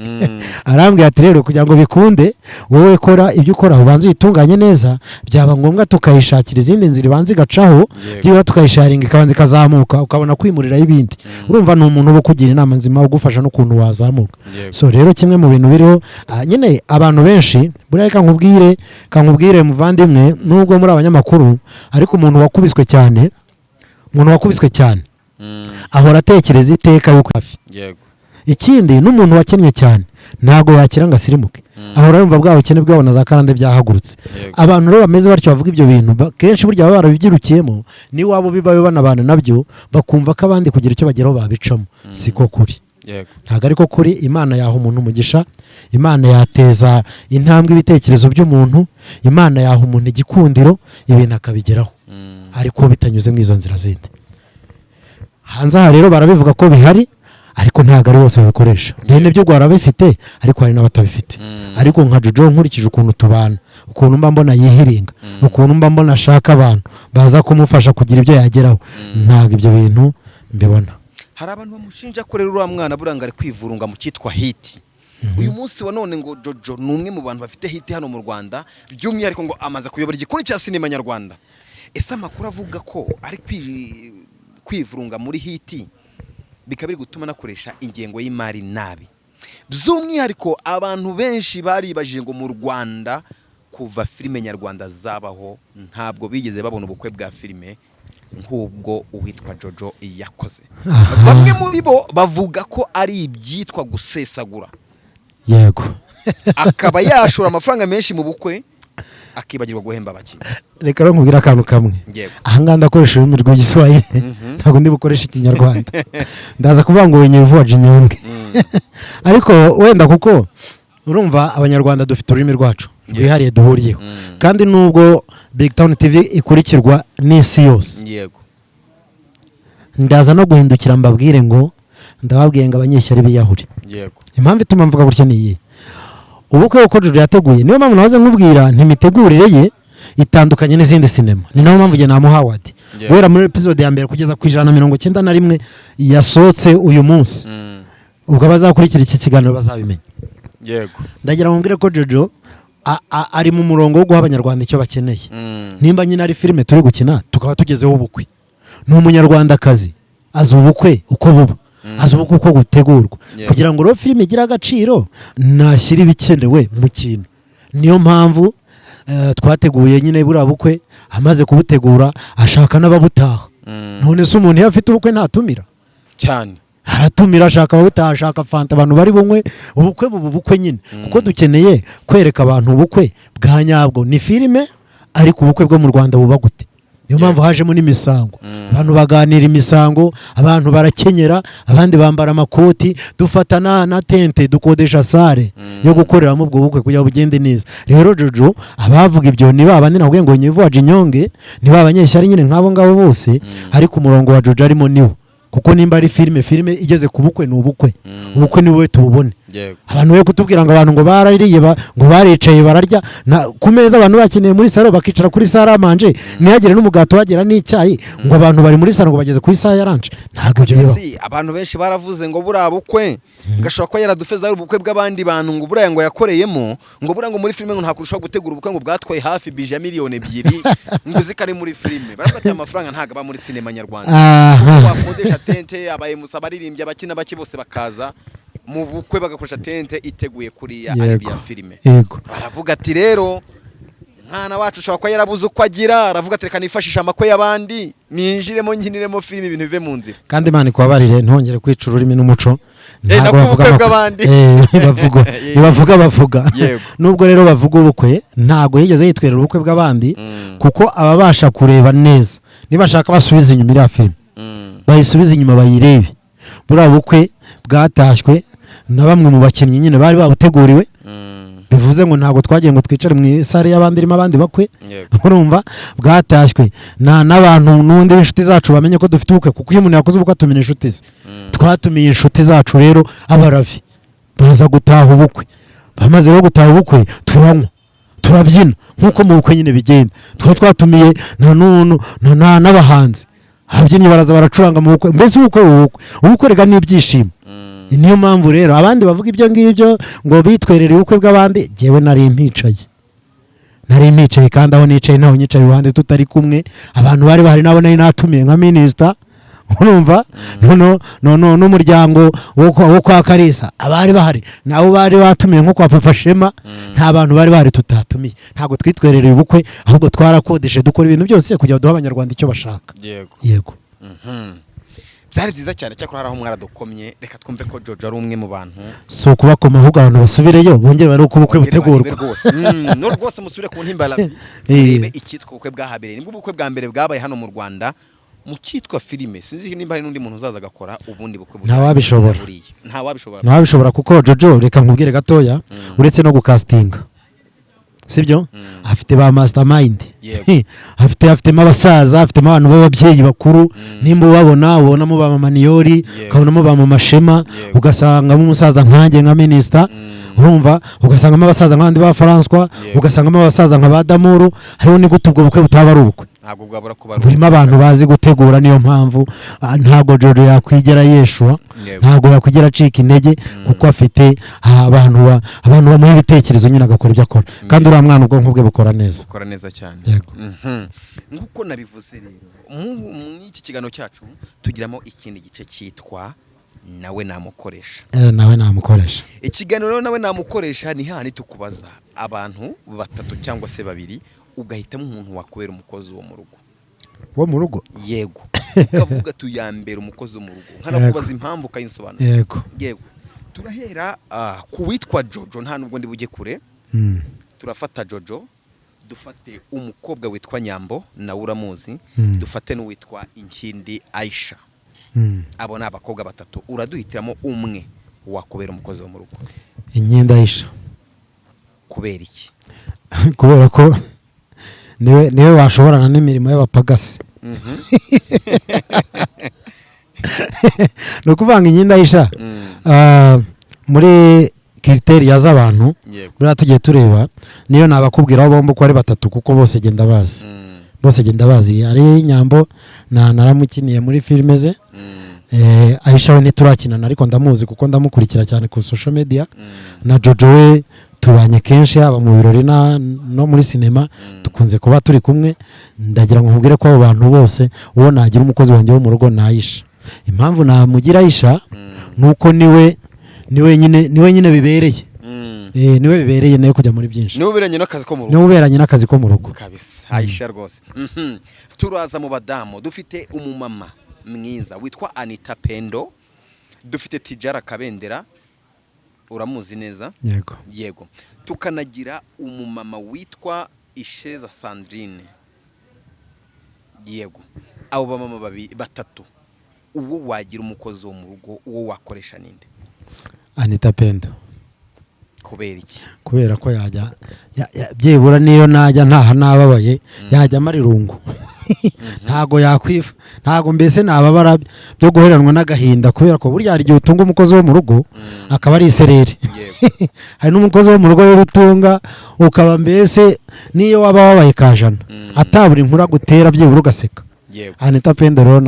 Arambwira ati rero kugira ngo bikunde, wowe kora ibyo ukora, ubanze uyitunganye neza, byaba ngombwa tukayishakira izindi nzira ibanza igacaho, byibura tukayisharinga ikabanza ikazamuka, ukabona kwimuriraho ibindi. Urumva ni umuntu uba ukugira inama nzima, ugufasha n'ukuntu wazamuka. So rero kimwe mu bintu biriho, nyine abantu benshi buriya, reka nkubwire muvandimwe, nubwo muri abanyamakuru, ariko umuntu wakubiswe cyane ahora atekereza iteka yuko hafi. Ikindi, n'umuntu wakennye cyane ntabwo yakira ngo asirimuke, ahora yumva bwa bukene bwabo na za karande byahagurutse. Abantu rero bameze batyo bavuga ibyo bintu, kenshi burya baba barabibyirukiyemo n'iwabo bibayo banabana nabyo, bakumva ko abandi kugira icyo bageraho babicamo. Siko kuri. Ntabwo ariko kuri. Imana yaha umuntu umugisha, Imana yateza intambwe ibitekerezo by'umuntu, Imana yaha umuntu igikundiro, ibintu akabigeraho, ariko bitanyuze mu izo nzira zindi. Hanze aha rero barabivuga ko bihari, ariko ntabwo ari bose babikoresha. Bene byo barabifite, ariko hari n'abatabifite. Ariko nka Jojo, nkurikije ukuntu tubana, ukuntu mba mbona yihiringa, ukuntu mba mbona ashaka abantu baza kumufasha kugira ibyo yageraho, ntabwo ibyo bintu mbibona. Hari abantu bamushinja ko rero uriya mwana buranga ari kwivurunga mu cyitwa hit. Uyu munsi wa none ngo Jojo ni umwe mu bantu bafite hit hano mu Rwanda, by'umwihariko ngo amaze kuyobora igikundi cya sinema nyarwanda. Ese amakuru avuga ko ari kwivurunga muri hit, bikaba biri gutuma anakoresha ingengo y'imari nabi? By'umwihariko abantu benshi baribajije ngo mu Rwanda kuva filime nyarwanda zabaho, ntabwo bigeze babona ubukwe bwa filime nk'ubwo uwitwa Jojo yakoze. Bamwe muri bo bavuga ko ari ibyitwa gusesagura, akaba yashora amafaranga menshi mu bukwe, akibagirwa guhemba abakinnyi. Reka rero nkubwire akantu kamwe. Ahangaha ndakoresha ururimi rw'Igiswahili, ntabwo ndi bukoreshe Ikinyarwanda. Ndaza kuvuga ngo wenye vuba jinyonge, ariko wenda kuko urumva Abanyarwanda dufite ururimi rwacu rwihariye duhuriyeho, kandi nubwo Big Town TV ikurikirwa n'isi yose, ndaza no guhindukira mbabwire ngo ndababwiye ngo abanyeshyari biyahure. Impamvu ituma mvuga gutya ni iyi: ubukwe uko Jojo yateguye, niyo mpamvu nahoze nkubwira nti imitegurire ye itandukanye n'izindi sinema. Ni nayo mpamvu njye namuha award. Guhera muri episode ya mbere kugeza ku 191 yasohotse uyu munsi, ubwo abazakurikira iki kiganiro bazabimenya. Ndagira ngo mbwire ko Jojo ari mu murongo wo guha Abanyarwanda icyo bakeneye. Nimba nyine ari filime turi gukina, tukaba tugezeho ubukwe, ni Umunyarwandakazi, azi ubukwe uko buba, azi ubukwe uko butegurwa. Kugira ngo rero filime igire agaciro, nashyira ibikenewe mu kintu. Niyo mpamvu twateguye nyine buriya bukwe. Amaze kubutegura ashaka n'ababutaha. None se umuntu iyo afite ubukwe ntatumira? Cyane. Aratumira, ashaka ababutaha, ashaka fanta abantu bari bunywe, ubukwe buba ubukwe nyine, kuko dukeneye kwereka abantu ubukwe bwa nyabwo. Ni filime, ariko ubukwe bwo mu Rwanda buba gute? Niyo mpamvu hajemo n'imisango, abantu baganira imisango, abantu barakenyera, abandi bambara amakoti, dufata na tente, dukodesha salle yo gukoreramo ubwo bukwe kugira ngo bugende neza. Rero Jojo, abavuga ibyo ni ba bandi nakubwiye ngo nyivu inyonge, ni ba banyeshyari nyine nk'abo ngabo bose. Ariko umurongo wa Jojo arimo niwo, kuko nimba ari filime, filime igeze ku bukwe ni ubukwe. Ubukwe ni wowe tububone. Abantu be kutubwira ngo abantu ngo barariye, ngo baricaye bararya ku meza, abantu bakeneye muri salon bakicara kuri salle à manger, ntihagire n'umugati uhagera n'icyayi, ngo abantu bari muri salon ngo bageze ku isaha ya lunch. Ntabwo ibyo bibaho. Si, abantu benshi baravuze ngo buriya bukwe gashobora kuba yaradufeza ari ubukwe bw'abandi bantu, ngo buriya ngo yakoreyemo, ngo buriya ngo muri filime ngo ntakurushaho gutegura ubukwe ngo bwatwaye hafi bije ya 2 miliyoni, ngo uzi ko ari muri filime. Baravuga ati amafaranga ntabwo aba muri sinema nyarwanda. Wakodesha tente, abayemusa, abaririmbyi, abakina bake bose bakaza mu bukwe, bagakoresha tente iteguye kuriya ari iya filime. Baravuga ati rero mwana wacu ushobora kuba yarabuze uko agira, aravuga ati reka nifashishe amakwe y'abandi. Ninjiremo, nkiniremo filime, ibintu bive mu nzira. Kandi Imana ikubabarire, ntongere kwica ururimi n'umuco. Nako ubukwe bw'abandi. Bavuga, bavuga, bavuga. Nubwo rero bavuga ubukwe, ntabwo yigeze yitwerera ubukwe bw'abandi, kuko ababasha kureba neza, nibashaka basubize inyuma iriya filime, bayisubize inyuma bayirebe. Buriya bukwe bwatashywe na bamwe mu bakinnyi nyine bari babuteguriwe. Bivuze ngo ntabwo twagiye ngo twicare mu isare y'abandi irimo abandi bakwe. Urumva, bwatashywe na n'abantu n'undi b'inshuti zacu bamenye ko dufite ubukwe, kuko iyo umuntu yakoze ubukwe atumira inshuti ze. Twatumiye inshuti zacu rero, abaravi baza gutaha ubukwe. Bamaze rero gutaha ubukwe, turanywa, turabyina nk'uko mu bukwe nyine bigenda. Twari twatumiye na nunu n'abahanzi, ababyinnyi baraza baracuranga mu bukwe. Mbese ubukwe rega ni ibyishimo. Niyo mpamvu rero abandi bavuga ibyo ngibyo ngo bitwerere ubukwe bw'abandi, jyewe nari mpicaye, kandi aho nicaye ntaho nyicaye iruhande tutari kumwe. Abantu bari bahari nabo nari natumiye nka minisita, urumva, no no no n'umuryango wo kwa Karisa, abari bahari nabo bari batumiye nko kwa Papa Shema. Nta bantu bari bahari tutatumiye. Ntabwo twitwerereye ubukwe, ahubwo twarakodeshe, dukora ibintu byose kugira ngo duhe Abanyarwanda icyo bashaka. Yego. Byari byiza cyane. Cyakora hari aho mwaradukomye. Reka twumve ko Jojo ari umwe mu bantu. Si ukubakoma, ahubwo abantu basubireyo bongere bari uko ubukwe Bongere butegurwa. barebe rwose. No rwose musubire ku ntimba murebe icyitwa ubukwe bwahabereye. Nibwo ubukwe bwa mbere bwabaye hano mu Rwanda mu cyitwa filime. Sinzi nimba hari n'undi muntu uzaza agakora ubundi bukwe Ntawabishobora. buriya. Ntawabishobora. Ntawabishobora, kuko Jojo, reka nkubwire gatoya, uretse no gukasitinga, sibyo, afite ba mastermind. Afitemo abasaza, afitemo abantu b'ababyeyi bakuru. Nimba ubabona, ubonamo ba mama Niyori, ukabonamo ba mama Shema, ugasangamo umusaza nkanjye nka minisita, urumva, ugasangamo abasaza nk'abandi ba François, ugasangamo abasaza nka ba Damuru. Hariho ni gute ubwo bukwe butaba ari ubukwe? Ntabwo bwabura kuba ari Burimo abantu bazi gutegura. Niyo mpamvu ntabwo Jojo yakwigera yeshua, ntabwo yakwigera acika intege, kuko afite abantu bamuha ibitekerezo nyine, agakora ibyo akora. Kandi uriya mwana ubwonko bwe bukora neza. Ukora neza cyane. Yego. Nk'uko nabivuze rero, mu iki kiganiro cyacu tugiramo ikindi gice cyitwa "Nawe namukoresha". Nawe namukoresha. Ikiganiro rero "Nawe namukoresha" ni hahandi tukubaza abantu batatu cyangwa se babiri, ugahitamo umuntu wakubera umukozi wo mu rugo. Wo mu rugo? Yego, ukavuga tuyambera umukozi wo mu rugo, nkanakubaza impamvu ukayinsobanura. Yego. Yego, turahera ku witwa Jojo. Nta nubwo ndi bujye kure. Turafata Jojo, dufate umukobwa witwa Nyambo, nawe uramuzi, dufate n'uwitwa Inkindi Aisha. Abo ni abakobwa batatu, uraduhitiramo umwe wakubera umukozi wo mu rugo. Inkindi Aisha. Kubera iki? Kubera ko niwe washoborana n'imirimo y'abapagasi. Ni ukuvuga ngo Inkindi Aisha, muri criteria z'abantu, buriya tugiye tureba, niyo nabakubwira aho bombi uko ari batatu, kuko bose genda bazi, bose genda bazi. Ari Nyambo na naramukiniye muri filime ze. Aisha we ntiturakinana, ariko ndamuzi kuko ndamukurikira cyane ku social media. Na Jojo we tubanye kenshi, haba mu birori no muri sinema, dukunze kuba turi kumwe. Ndagira ngo nkubwire ko abo bantu bose, uwo nagira umukozi wanjye wo mu rugo ni Aisha. Impamvu namugira Aisha ni uko niwe nyine bibereye. Niwe bibereye, nawe kujya muri byinshi. Niwe uberanye n'akazi ko mu rugo. Niwe uberanye n'akazi ko mu rugo. Kabisa, Aisha rwose. Turaza mu badamu, dufite umumama mwiza witwa Anita Pendo, dufite Tijara Kabendera, uramuzi neza. Yego. Yego, tukanagira umumama witwa Isheza Sandrine. Yego, abo bamama babiri, batatu, uwo wagira umukozi wo mu rugo, uwo wakoresha ninde? Anita Pendo. Kubera iki? Kubera ko yajya byibura niyo najya ntaha nababaye, yajya amara irungu, ntago yakwifa, ntago mbese nababara byo guheranwa n'agahinda, kubera ko burya hari igihe utunga umukozi wo mu rugo akaba ari isereri. Hari n'umukozi wo mu rugo rero utunga ukaba mbese niyo waba wabaye kajana, atabura inkuru agutera, byibura ugaseka. Anita Pendo rero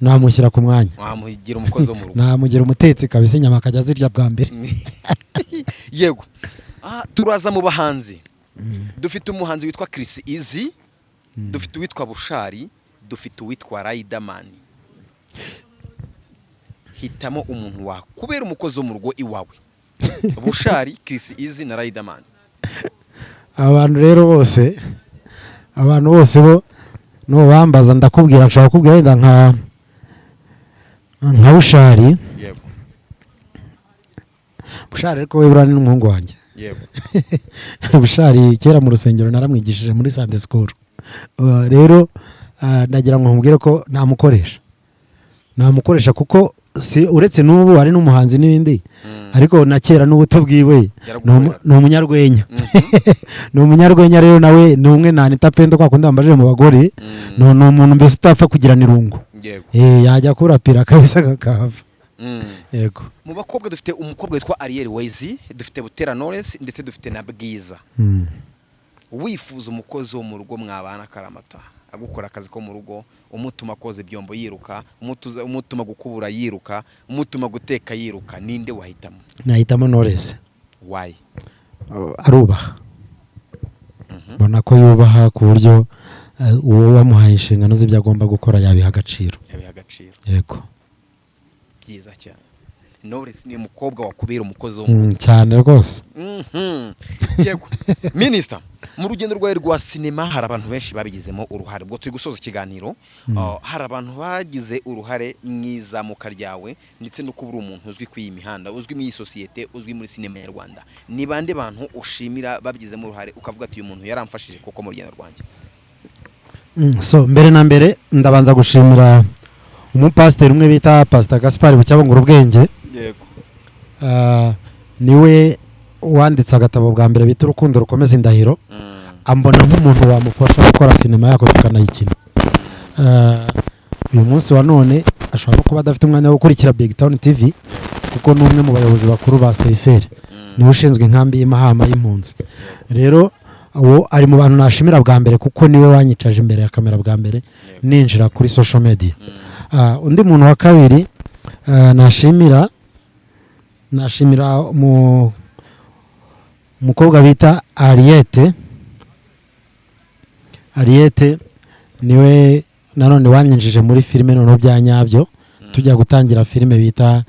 namushyira ku mwanya. Wamugira umukozi wo mu rugo. Namugira umutetsi kabisa, inyama akajya azirya bwa mbere. Yego. Turaza mu bahanzi, dufite umuhanzi witwa Chris Easy, dufite uwitwa Bushari, dufite uwitwa Riderman. Hitamo umuntu wakubera umukozi wo mu rugo iwawe: Bushari, Chris Easy na Riderman. Abantu rero bose, abantu bose bo Nubambaza ndakubwira, nshobora kukubwira wenda nka Bushari. Bushari ariko we buriya ni n'umuhungu wanjye. Bushari kera mu rusengero naramwigishije muri Sunday school. Rero ndagira ngo nkubwire ko namukoresha kuko si uretse n'ubu ari n'umuhanzi n'ibindi, ariko na kera n'ubuto bwiwe ni umunyarwenya. Ni umunyarwenya rero, nawe ni umwe na Anita Pendo, kwa kundi wambajije mu bagore. Ni umuntu mbese utapfa kugirana irungu. Yajya kurapira kabisa kakahava. Yego. Mu bakobwa dufite umukobwa witwa Ariel Wayz, dufite Butera Knowless, ndetse dufite na Bwiza. Wifuza umukozi wo mu rugo mwabana akaramata, agukora akazi ko mu rugo, umutuma koza ibyombo yiruka, umutuma gukubura yiruka, umutuma guteka yiruka, ninde wahitamo? Nahitamo Knowless. Why? Arubaha, mbona ko yubaha ku buryo uwo wamuhaye inshingano z'ibyo agomba gukora yabiha agaciro. Yabiha agaciro. Yego. Byiza cyane. Knowless ni umukobwa wakubera umukozi wo mu Cyane rwose. Yego, minisita, mu rugendo rwawe rwa sinema hari abantu benshi babigizemo uruhare. Ubwo turi gusoza ikiganiro, hari abantu bagize uruhare mu izamuka ryawe ndetse no kuba uri umuntu uzwi kuri iyi mihanda, uzwi muri iyi sosiyete, uzwi muri sinema nyarwanda. Ni bande bantu ushimira babigizemo uruhare, ukavuga ati: "Uyu muntu yaramfashije koko mu rugendo rwanjye"? So mbere na mbere ndabanza gushimira umupasiteri umwe bita Pasita Gaspard Bucyabungura Ubwenge. Niwe wanditse agatabo bwa mbere bita "Urukundo rukomeza indahiro", ambona nk'umuntu wamufasha gukora sinema yako tukanayikina. Uyu munsi wa none ashobora no kuba adafite umwanya wo gukurikira Big Town TV, kuko ni umwe mu bayobozi bakuru ba Seyiseri, niwe ushinzwe inkambi y'Imahama y'impunzi. Rero uwo ari mu bantu nashimira bwa mbere, kuko niwe wanyicaje imbere ya kamera bwa mbere ninjira kuri social media. Undi muntu wa kabiri nashimira umukobwa bita Ariete. Ariete niwe nanone wanyinjije muri filime noneho bya nyabyo, tujya gutangira filime bita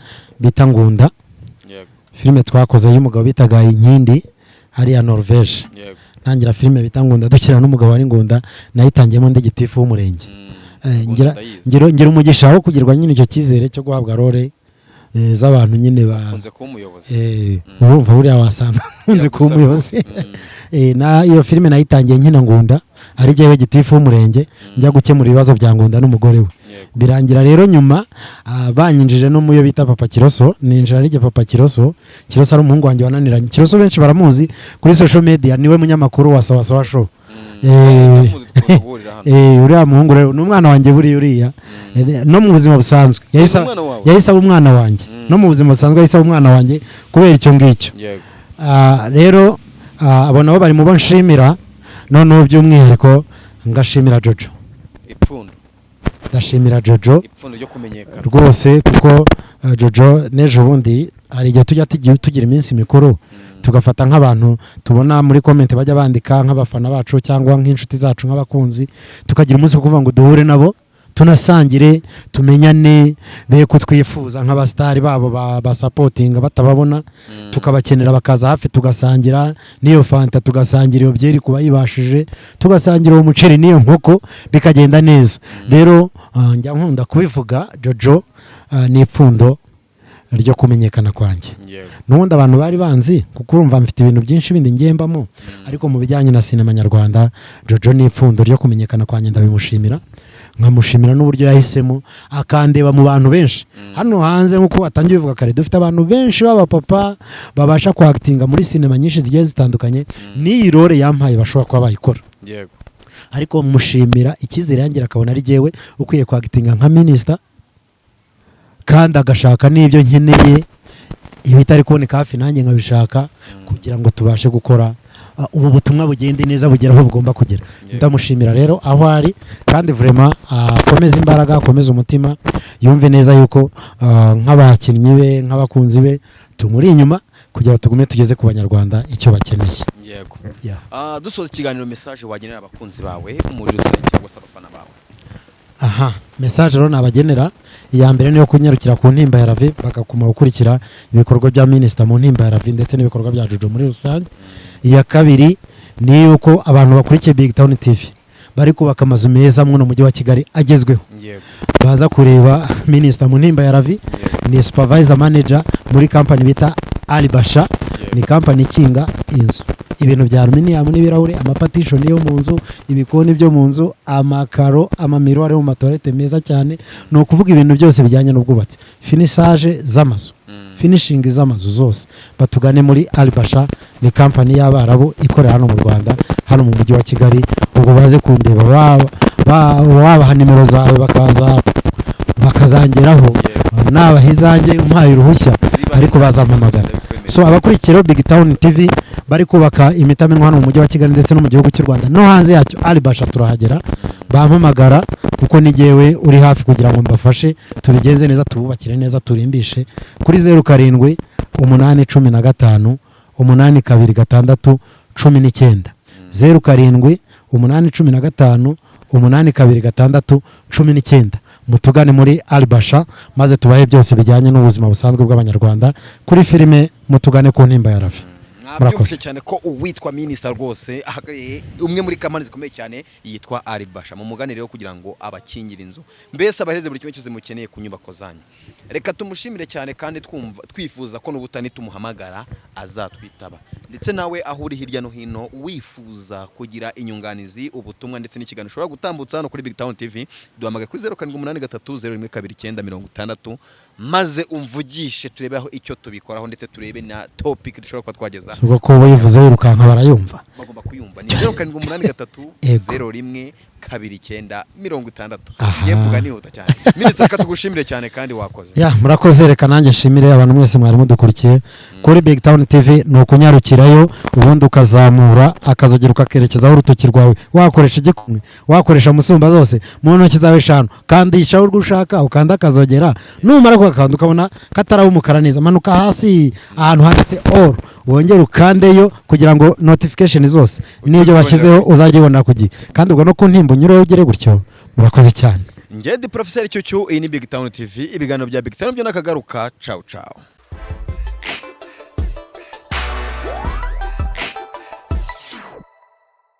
Ngunda, filime twakoze y'umugabo bitaga Inkindi hariya Norvege. Ntangira filime bita Ngunda dukina n'umugabo wari Ngunda, nayitangiyemo ndi gitifu w'umurenge. Ndayizi. Ngira umugisha wo kugirwa nyine icyo cyizere cyo guhabwa role z'abantu nyine ba Ukunze kuba umuyobozi. Urumva buriya wasanga nkunze kuba Biragusa umuyobozi. rwose. Na iyo filime nayitangiye nkina Ngunda, ari jyewe gitifu w'umurenge, njya gukemura ibibazo bya Ngunda n'umugore we. Birangira rero nyuma banyinjije no mu yo bita Papa Kiroso, ninjira ari Papa Kiroso. Kiroso ari umuhungu wanjye wananiranye. Kiroso benshi baramuzi kuri social media, niwe munyamakuru wa Sawa Sawa Show. Ndamuzi, dukunda guhurira hano. Uriya muhungu rero ni umwana wanjye buriya uriya. No mu buzima busanzwe yahise Umwana wawe? yahise aba umwana wanjye. No mu buzima busanzwe yahise aba umwana wanjye kubera icyo ngicyo. Rero abo nabo bari mu bo nshimira. Noneho by'umwihariko ngashimira Jojo. Ipfundo. Ndashimira Jojo. Ipfundo ryo kumenyekana. Rwose, kuko Jojo n'ejo bundi hari igihe tujya tugira iminsi mikuru, tugafata nk'abantu tubona muri comment bajya bandika nk'abafana bacu cyangwa nk'inshuti zacu, nk'abakunzi, tukagira umunsi wo kuvuga ngo duhure nabo, tunasangire, tumenyane, be ko twifuza nk'abasitari babo basapotinga batababona, tukabakenera bakaza hafi, tugasangira n'iyo fanta, tugasangira iyo byeri ku bayibashije, tugasangira uwo muceri n'iyo nkoko, bikagenda neza. Rero njya nkunda kubivuga, Jojo ni ipfundo ryo kumenyekana kwanjye. N'ubundi abantu bari banzi, kuko urumva mfite ibintu byinshi bindi ngembamo, ariko mu bijyanye na sinema nyarwanda Jojo ni ipfundo ryo kumenyekana kwanjye. Ndabimushimira, nkamushimira n'uburyo yahisemo akandeba mu bantu benshi hano hanze. Nk'uko watangiye bivuga kare, dufite abantu benshi b'abapapa babasha kwakitinga muri sinema nyinshi zigiye zitandukanye, n'iyi role yampaye bashobora kuba bayikora, ariko mushimira icyizere yangira akabona ari jyewe ukwiye kwakitinga nka minisita, kandi agashaka n'ibyo nkeneye, ibitari kuboneka hafi nanjye nkabishaka, kugira ngo tubashe gukora ubu butumwa bugende neza, bugera aho bugomba kugera. Ndamushimira rero aho ari, kandi vraiment akomeze imbaraga, akomeze umutima, yumve neza yuko nk'abakinnyi be, nk'abakunzi be, tumuri inyuma kugira ngo tugume tugeze ku Banyarwanda icyo bakeneye. Yeah. Dusoza ikiganiro, message wagenera abakunzi bawe muri rusange cyangwa se abafana bawe? Aha, message rero nabagenera, iya mbere niyo kunyarukira ku Ntimba ya Ravi, bagakuma gukurikira ibikorwa bya minisita mu Ntimba ya Ravi ndetse n'ibikorwa bya Jojo muri rusange. Iya kabiri ni yuko abantu bakurikiye Big Town TV Bari kubaka amazu meza muno mujyi wa Kigali agezweho, baza kureba Minisita mu Ntimba ya Ravi. Ni supervisor manager muri company bita Alibasha. Ni company ikinga inzu, ibintu bya aluminium n'ibirahure, ama partition yo mu nzu, ibikoni byo mu nzu, amakaro, ama miroir yo mu ma toilette meza cyane. Ni ukuvuga ibintu byose bijyanye n'ubwubatsi, finissage z'amazu, finishing z'amazu zose, batugane muri Alibasha. Ni company y'Abarabu ikorera hano mu Rwanda, hano mu mujyi wa Kigali. Ubwo baze kundeba, wabaha nimero zawe bakaza bakazangeraho, nabaha izanjye umpaye uruhushya, ariko bazampamagara. So abakurikira Big Town TV bari kubaka imitamenwa hano mu mujyi wa Kigali ndetse no mu gihugu cy'u Rwanda no hanze yacyo, Alibasha turahagera, bampamagara kuko ni jyewe uri hafi kugira ngo mbafashe, tubigenze neza, tububakire neza, turimbishe kuri 0781582619, 0781582619. Mutugane muri Alibasha maze tubahe byose bijyanye n'ubuzima busanzwe bw'Abanyarwanda. Kuri filime mutugane ku Ntimba ya Ravi. Mwabyumvise Murakoze. cyane ko uwitwa Minisita rwose ahagarariye umwe muri company zikomeye cyane yitwa Alibasha. Mumuganireho kugira ngo abakingire inzu, mbese abahereze buri kimwe cyose mukeneye ku nyubako zanyu. Reka tumushimire cyane kandi twumva twifuza ko n'ubutani tumuhamagara azatwitaba. Ndetse nawe aho uri hirya no hino wifuza kugira inyunganizi, ubutumwa ndetse n'ikiganiro ushobora gutambutsa hano kuri Big Town TV, duhamagare kuri 0783012960 maze umvugishe, turebe aho icyo tubikoraho ndetse turebe na topic dushobora kuba twageza. Si ubwo ko uyivuze wirukanka barayumva? Bagomba kuyumva. Ni 0783 012960. Aha. Ngiye mvuga nihuta cyane. Minisitiri, reka tugushimire cyane kandi wakoze. Ya, murakoze. Reka nanjye nshimire abantu mwese mwari mudukurikiye kuri Big Town TV. Ni ukunyarukirayo, ubundi ukazamura akazogera, ukakerekezaho urutoki rwawe, wakoresha igikumwe, wakoresha musumba zose mu ntoki zawe eshanu, kandisha urwo ushaka, ukanda akazogera. Numara kugakanda ukabona kataraba umukara neza, manuka hasi ahantu handitse all, wongere ukandeyo kugira ngo notification zose n'ibyo bashyizeho uzajye ubona ku gihe. Kandi ubwo no ku Ntimba unyureho ugere gutyo. Murakoze cyane. Njye ndi Professor Cyucyu, iyi ni Big Town TV, ibiganiro bya Big Town byo nakagaruka. Ciao ciao.